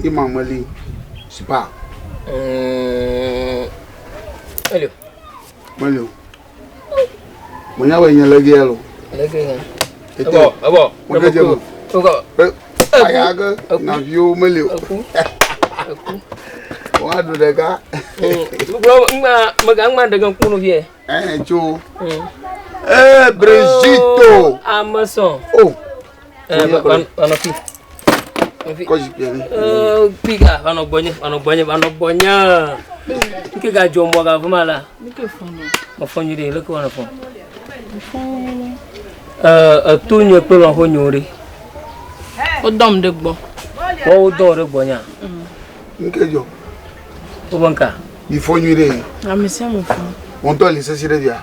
Ima meli spa. Elio. Melio. Menya be nye lege lo. Lege ya. Ebo, ebo. Mege dze me. Aya ge naviwo melio. Eku. Eku. Woaɖu ɖeka. Gblɔ ŋgba mega ŋgba ɖe ŋku nu vie. Ɛɛ tso. Ee Brigitte. Ame sɔn. Oh. Vanɔ fi. Kɔ zikpuia mi. Kpiga vanɔ gbɔnye vanɔ gbɔnye vanɔ gbɔnye. Nke ga dzɔ mɔ ga vuma la. Mefɔ nyui ɖe leke wɔnɔ fɔ. Eto nye kple lɔƒo nyo ɖe. Wodɔm ɖe gbɔ. Wɔwo dɔ ɖe gbɔ nya. Nke dzɔ. Wobe nka. Mi fɔ nyui ɖe. Ame sia ame fɔ. Wɔntɔ li sesi ɖe via.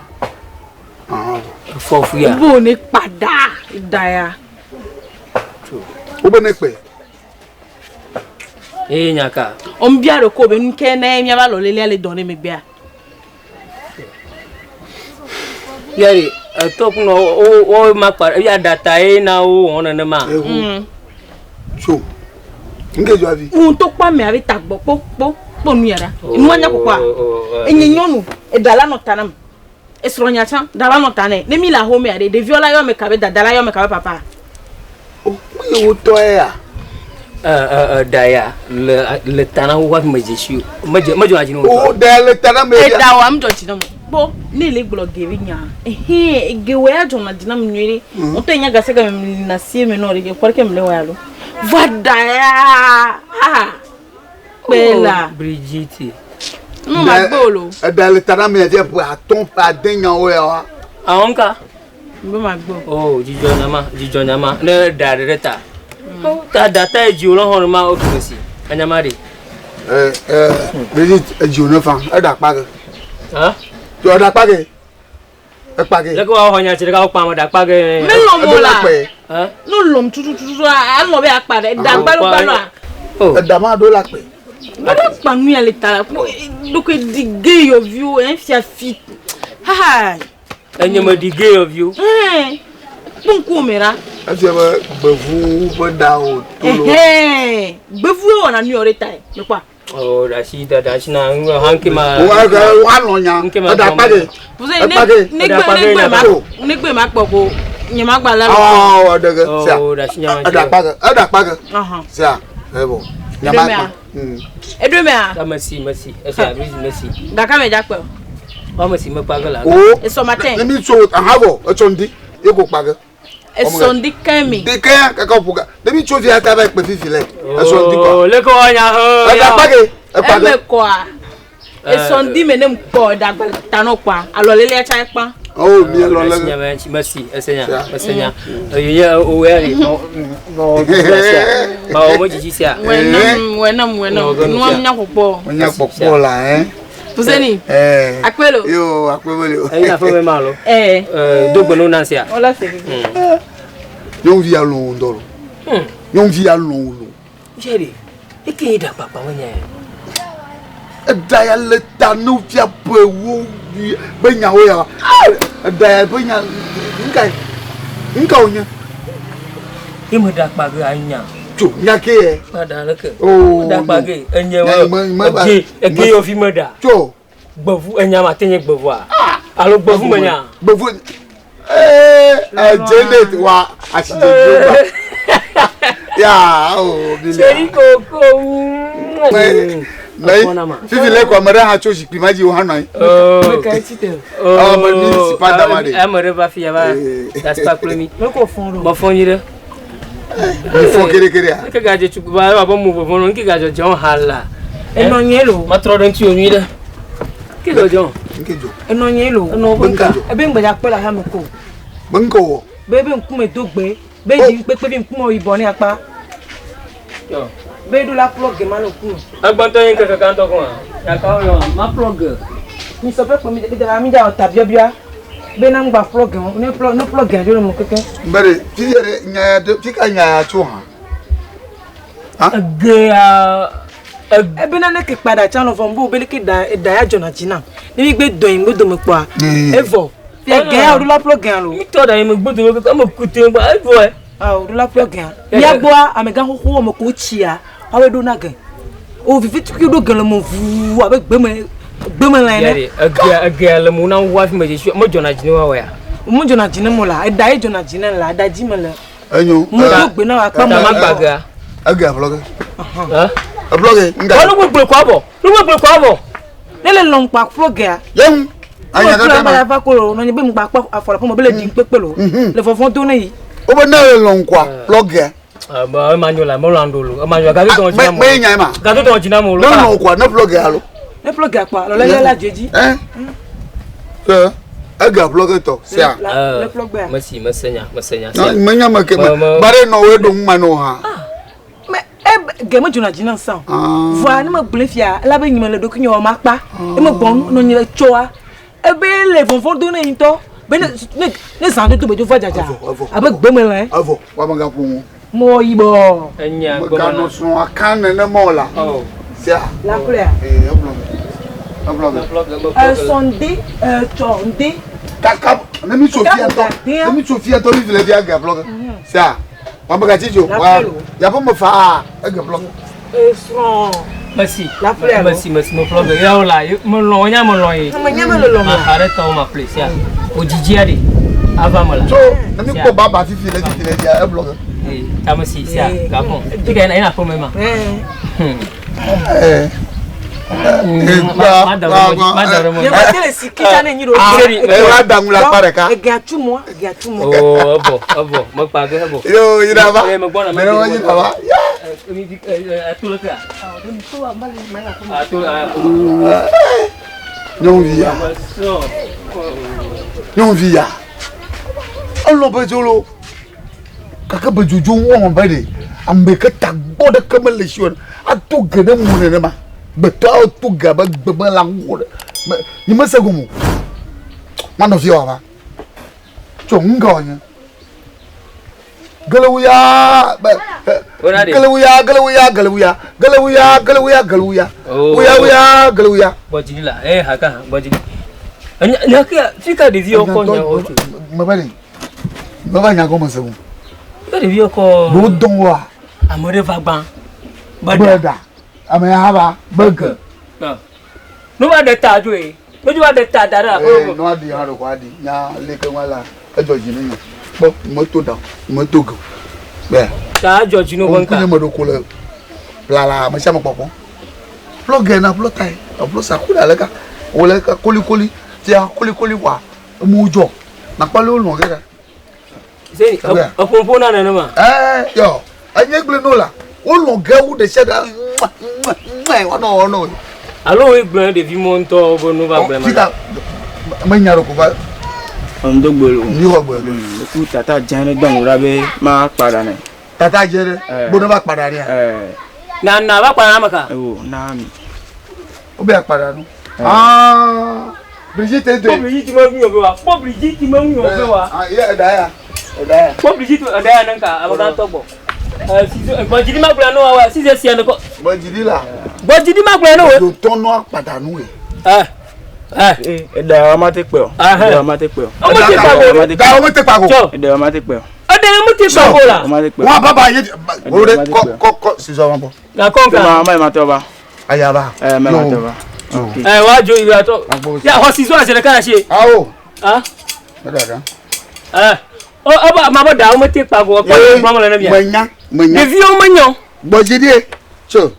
Efɔ fu ya. Wo ne kpa da da ya. Wobe ne kpe. Eye nya ka. Ombia ɖe ko be nuke ne miava lɔ lelia le dɔ ne megbea. Yari etɔ kunɔ wo wo ma kpa eya data ye na wo wɔn nenema. Ehu. Tso. Nke dzɔ avi. Ŋutɔ kpɔ ame abe tagbɔ kpɔ kpɔ kpɔ nu ya ɖa. Nua nya kpɔkpɔa. Enye nyɔnu eɖa la nɔ ta nam. Esrɔ̃nya tsã ɖa la nɔ ta nɛ. Ne mi le axomea ɖe ɖeviwo la yɔ ame ka be dada la yɔ ame ka be papa. O menye wo tɔe ya. Eɖa ya le le ta na wo hafi medze si o. Medze medzɔna dzi na wo. O ɖa ya le ta na me. Eɖa wa medzɔ dzi na mo. Kpɔ ne le gblɔ ge be nya ehe ege wɔ ya dzɔna dzi na mi nyuie ɖe. Ŋutɔ nya gase game mi na sie me nɔ ɖe ke kpɔ ɖe ke mi le wɔ ya lo. Va ɖa ya ha kpe la. Brigitte. Nu ma gbe o lo. Eɖa le ta na me ya ƒe atɔ̃ ƒe ade nyawo ya wa. Awon ka. Be ma gbe o. Oh dzidzɔ nyama dzidzɔ nyama ne ɖa ɖe ɖe ta. Ta ɖa ta dzi o lɔ hɔn ma o fi si. Anyama ɖe. Eh eh Brigitte edzi o ne fa eɖa kpa ge. Ha? Tso eɖa kpa ge. Ekpa ge. Leke wa xɔ nya tsi ɖeka wokpa ame ɖa kpa ge. Me lɔm o la. Ha? No lɔm tutututu alɔ be akpa ɖe ɖa gbalo gbaloa. Oh. Eɖa ma ɖo la kpe. Ɖo kpa nu ya le ta la kpɔ ɖokui ɖi ge yɔviwo ɛ fiafi. Ha. Enye me ɖi ge yɔviwo. Ɛɛ kpɔ ŋkuwò me ɖa. Efia be gbevu ƒe ɖawo to lo. Ɛhɛn gbevuwo wɔna nu yɔ ɖe tae mekpɔa. Oh, ɖasi da ɖasi na hanke ma. Woalɔ nya eɖa kpa ge. Ekpa ge. Ne gbe ne gbe ma kpɔ ko nye ma gba la. Awɔ ɖe ge sia. Oh, ɖasi nya. Eɖa kpa ge eɖa kpa ge. Sia ebɔ. Nya ma kpa. Eɖo mea. Ta mesi mesi esi abi mesi. Gaka me dza kpe. Wa mesi me kpa ge la. O. Esɔ matin. Ne mi tso aha vɔ etsɔ ŋdi ye ko kpa ge. Esɔ ŋdi kɛn mi. Ŋdi kɛn kaka ƒo ga. Ne mi tso via ta va kpe fifi lɛ. Esɔ ŋdi kɔ. Oh, leke wa nya he. Eɖa kpa ge. Ekpa ge. Eme kɔa. Esɔ ŋdi me ne mkpɔ eɖa gba tanɔ kpɔa alɔ lelia tsa ekpa. Oh, mi lɔ le. Mesi, ese nya, ese nya. Eye o ya le no no sia. Ba o mo jiji sia. Wɛnam, wɛnam, wɛnam. Nua nya kpɔkpɔ. Nya kpɔkpɔ la hein. Fuseni. Eh. Akpelo. Yo, akpelo le. Eyi na fo me ma lo. Eh. Eh, do gbe no na sia. Ola se. Nyɔnuvi ya lɔn ŋutɔ lo. Nyɔnuvi ya lɔn lo. Jerry, eke yi ɖa kpakpa wo nye. Eɖa ya le ta ne fia be wo be nyawo ya. Eɖa ya be nya nka nka wonye. Ye me ɖa kpa ge anya. Tso nya ke ye. Kpa ɖa leke. Oh. Ɖa kpa ge enye wo. Ege ege yɔ fi me ɖa. Tso. Gbevu enya ma te nye gbevua. Alo gbevu me nya. Gbevu. Ee Janet wa asidzedze gba. Ya o bi. Seri koko. Mɛ fifi lɛ kɔ ame ɖe hã tso zikpui ma dzi wo hã nɔ anyi. Ɔ me mi si pa dama de. Ame ɖe va fi ya va daspa kple mi. Mefɔ nyui ɖe. Mi fɔ kerekere. Nke gadze tsu ba ba mu vovo no nke gadze dzɔ ha la. Enɔ nyɛ lo. Matrɔ ɖe ŋuti nyui ɖe. Nke dzɔ dzɔ. Nke dzɔ. Enɔ nyɛ lo. Enɔ ƒe nka. Ebe ŋgbedza kpe le hame ko. Be ŋkɔ wɔ. Be be ŋkume do gbe. Be dzi kpekpe be ŋkume yibɔ ne akpa. Be ɖo la plɔ ge ma le ŋkume. Agbɔntɔ ye ŋkeke gãtɔ kɔa. Yaka wo yɔ ma plɔ ge. Mi sɔ ƒe kpe mi de mi dza wɔ tabiabia. Be na ŋgba plɔ ge ne plɔ ne plɔ ge dzo le mo keke. Mbe ɖe fi ɖe nya ya ɖe fi ka nya ya tso hã. Egea Ebe na ne ke kpa ɖa tsã lɔ vɔ mbo be leke ɖa eɖa ya dzɔna dzi nam. Ne mi gbe dɔn yi ŋgbe dome kpɔa. Evɔ. Fia ge ya ɖo la plɔ gea lo. Mi tɔ ɖa yi me gbe dome keke ame kute ŋgba evɔ. Awo ɖo la plɔ gea. Mia gbɔa amegã xoxo wɔme ko tsia. Woawoe ɖona ge. O vivi tukui ɖo ge le mo vuu abe gbeme gbeme lã ene. Egea egea le mo na wu hafi me dzesi medzɔna dzi ne woawɔe ya. Medzɔna dzi ne mo la, eɖa ye dzɔna dzi ne la, eɖa dzi mele. Enyo. Medo gbe na akpa mo. Magba gea. Egea ƒlɔ ge. Eƒlɔ ge. Nga. Wọ́n nugbegble kɔ abɔ. Nugbegble kɔ abɔ. Ne le lɔn kpa ƒlɔ gea. Yehu. Anya kaka ma. Va ko lo, nɔ nye be ŋgba kpɔ afɔ le ƒome be le ɖi kpekpe lo. Le vɔvɔ̃ do ne yi. Wobe ne le lɔn kɔa ƒlɔ gea. Ema nyo la, melɔ̃ ɖo lo. Ema nyo gato tɔn dzi na mo. Me nya ma. Gato tɔn dzi na mo lo. Ne lɔn kɔa ne ƒlɔ gea lo. Ne ƒlɔ gea kɔa, lɔ lɛ la dze dzi. Eh. Ke ega ƒlɔ ge tɔ sia. Le ƒlɔ gbea. Mesi mese nya, mese nya. Me nya me ke me. Bare nɔ wo ɖo ŋuma nɔ hã. Me e ge me dzona dzi na sã. Voa ne me gblẽ fia, ela be nyime le ɖokui nye wɔ makpa. Eme gbɔn nɔ nye le tsɔa. Ebe le vɔvɔ̃ do ne ŋutɔ. Be ne ne ne zã dodo be dzo va dzadza. Abe gbeme lã. Evɔ, wa me gaƒo ŋu. Mɔ yibɔ. Enya gbeme lã. Meganɔ srɔ̃ akan nenema o la. Sia. La ƒlea. Ee, eƒlɔ ge. Eƒlɔ ge. Esɔ ŋdi, etsɔ ŋdi. Kaka ne mi tso fia ŋutɔ, ne mi tso fia ŋutɔ mi vi le fia ge ƒlɔ ge. Sia. Wa me gatsi dzo. Wa yaƒe me faa ege ƒlɔ ge. Esrɔ̃. Mesi. La ƒlea lo. Mesi mesi me ƒlɔ ge. Yawo la melɔ̃ nya melɔ̃ ye. Ame nya mele lɔ̃. Axa ɖe tɔwo ma ƒle sia. Odzidzia ɖe ava me la. Tso ne mi kpɔ baba fifi le fifi le fia eƒlɔ ge. Ee tame si sia gakɔ. Fika yina yina aƒeme ma. Ee. Nyɔnuvi ya nyɔnuvi ya elɔ be dzolo gake be dzodzo wɔm be ɖe ame ke tagbɔ ɖeke mele si o ato ge ɖe mo nenema gbetɔawo to ge abe gbemelã ŋu ɖe me nye mese gɔme o manɔ fia wòava tso ŋgɔ wònye gelewuya be gelewuya gelewuya gelewuya gelewuya gelewuya gelewuya wuya wuya gelewuya. Gbɔdzili la eye haka hã gbɔdzili. Nya ke fi ka ɖeviwo kɔ nyawo tso. Mebe ɖe mebe nya gɔme se o. Fi ka ɖeviwo kɔ. Ɖewo dɔn woa. Ame ɖe va gbã. Be ɖa. Ame ya hã va be ge. Ne va ɖe ta dzoe. Ne va ɖe ta da ɖe aƒe. Ee nua ɖi hã ɖe ko aɖi nya leke ŋua la edzɔ dzi ne nye. Kpɔ meto ɖa meto ge. Bɛ. Ta edzɔ dzi no ƒe ŋka. Ŋkunye me ɖo ko le plala ame sia ame kpɔkpɔ. Ƒlɔ ge na ƒlɔ tae. Eƒlɔ saku ɖe aleka. Wole ka kolikoli tia kolikoli wa emu dzɔ. Nakpɔ le wolɔ ge ɖa. Se eƒoƒo na nenema. Ɛɛ yɔ enye gblẽ no la wolɔ ge wu ɖe sia ɖe ŋmɛ wɔnɔ wɔnɔ. Alo woe gblẽ ɖevi mɔ ŋutɔ be nu va gblẽ ma. Fika menya ɖo ko va. Ŋdogbe lo. Mi xɔ gbe. Ku tata dze ɖe gbɔn ɖa be ma kpa ɖa nɛ. Tata dze ɖe gbɔn va kpa ɖa nɛ. Na na va kpa ɖa ame ka. Ewo na mi. Wo be akpa ɖa nu. Aa Brigitte do. Kpɔ Brigitte me ŋu yɔ be wa. Kpɔ Brigitte me ŋu yɔ be wa. Ah ye eɖa ya. Eɖa ya. Kpɔ Brigitte eɖa ya ne ka ame gã tɔ gbɔ. Gbɔdzidi ma gblɔ ne wa sise sia ne kɔ. Gbɔdzidi la. Gbɔdzidi ma gblɔ ne wo. Dotɔ nɔ akpada nu ye. Eɖa wa ma te kpe o. Eɖa wa ma te kpe o. Ɔmɔ te kpa go. Eɖa wa ma te kpa go. Eɖa wa ma te kpe o. Eɖa wa te kpa go la. Wa baba ye. O de kɔ kɔ kɔ sizɔ ma bɔ. Na kɔ nka. Ma ma ma tɔ ba. Ayaba. Ɛ mɛ ma tɔ ba. Ɛ wa jo ibi atɔ. Ya xɔ sizɔ ase ɖeka asi. Awo. Ah. Ne ɖe. Ɛ o eba ma bɔ da wo me te kpa go kpɔ ne gblɔm le ne mia. Menya menya. Ɖeviwo menyo. Gbɔdzidi tso.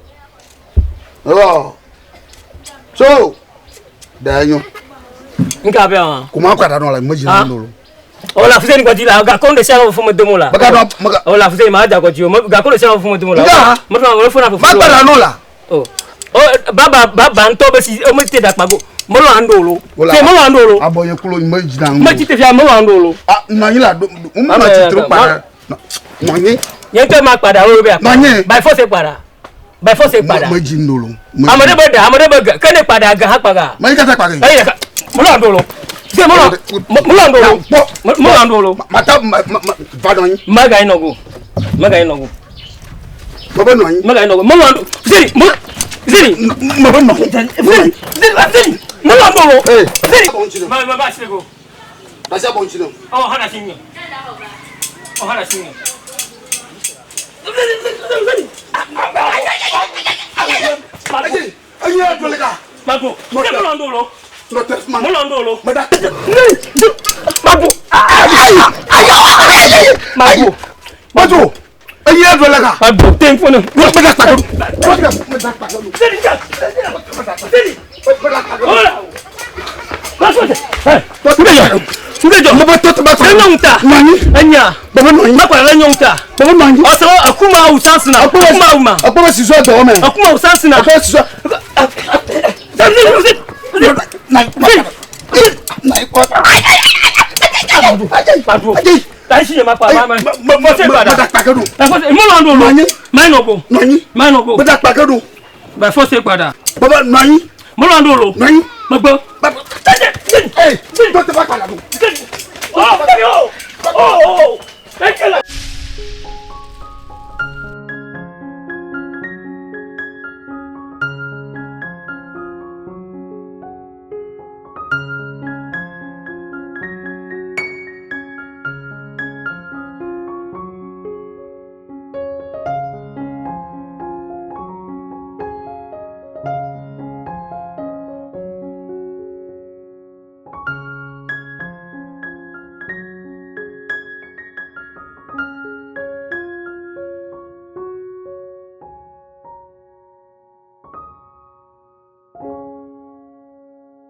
Ɔ tso. Da nyo. Nka bɛ wa. Kuma kɔ da nɔ la me dzi na nolo. O la fuseni gbɔdzi la gakɔ ɖe sia ɖe fome dom la. Mega dɔ mega. O la fuseni ma da gbɔdzi o gakɔ ɖe sia ɖe fome dom la. Nga. Me fɔ me fɔ na fufu. Ma gba da nɔ la. O o baba baba ŋutɔ be si o me te da kpago me lɔ ando lo. Te me lɔ ando lo. Abɔ ye kulo me dzi na. Me ti te fia me lɔ ando lo. Ah nɔ anyi la do me ma ti tro kpa. Nɔ anyi. Nye ŋutɔ ma kpa da wo be akpa. Nɔ anyi. By force kpa da. By force kpa da. Me dzi ndo lo. Ame ɖe be da ame ɖe be ge ke ne kpa da ge hã kpa ga. Me yi kata kpa ge. Eyi ɖeka me lɔ ando lo. Se me lɔ me lɔ ando lo. Me lɔ ando lo. Mata ma ma va nɔ anyi. Mega yi nɔ go. Mega yi nɔ go. Me be nɔ anyi. Mega yi nɔ go. Me lɔ ando. Zeri me Zeri. Me be nɔ anyi. Zeri Zeri Zeri me lɔ ando lo. Zeri. Ma ma ba si go. Basi abɔ ŋuti nɔ. Ɔ hana si ŋu. Ɔ hana si ŋu. Ke mo lɔn do lo. Nɔte fi ma. Mo lɔn do lo. Meda. Mabu. Ayi. Mabu. Bɔtɔ. Eyi eɖo le ka. Mabu te ŋfɔ ne. Meda kpa do. Meda kpa do. Seli ja. Seli. Hola. Mabu. Hey. Ndejo. Ndejo. Mo bɛ tɔ tɛ ba Le nyɔnu ta. Nɔnyi. Enya. Bɔbɔ nɔnyi. Makɔ le nyɔnu ta. Bɔbɔ nɔnyi. Ɔsɛ akuma awu sansina. Akuma awu ma. Akpɔ bɛ sisɔ dɔwɔ mɛ. Akuma awu sansina. Akpɔ bɛ sisɔ. Ayi ma pa ma ma. Fɔse gbada. Meda kpa ke do. Fɔse mo lɔn do lo. Nɔnyi. Mayi ko. Nɔnyi. Mayi ko. Meda kpa ke do. Ba fɔse gbada. Bɔbɔ nɔnyi. Mo lɔn do lo. Nɔnyi. Megbe. Ee, tɔ tɛ ba kpa la do. Oh, oh, oh, oh.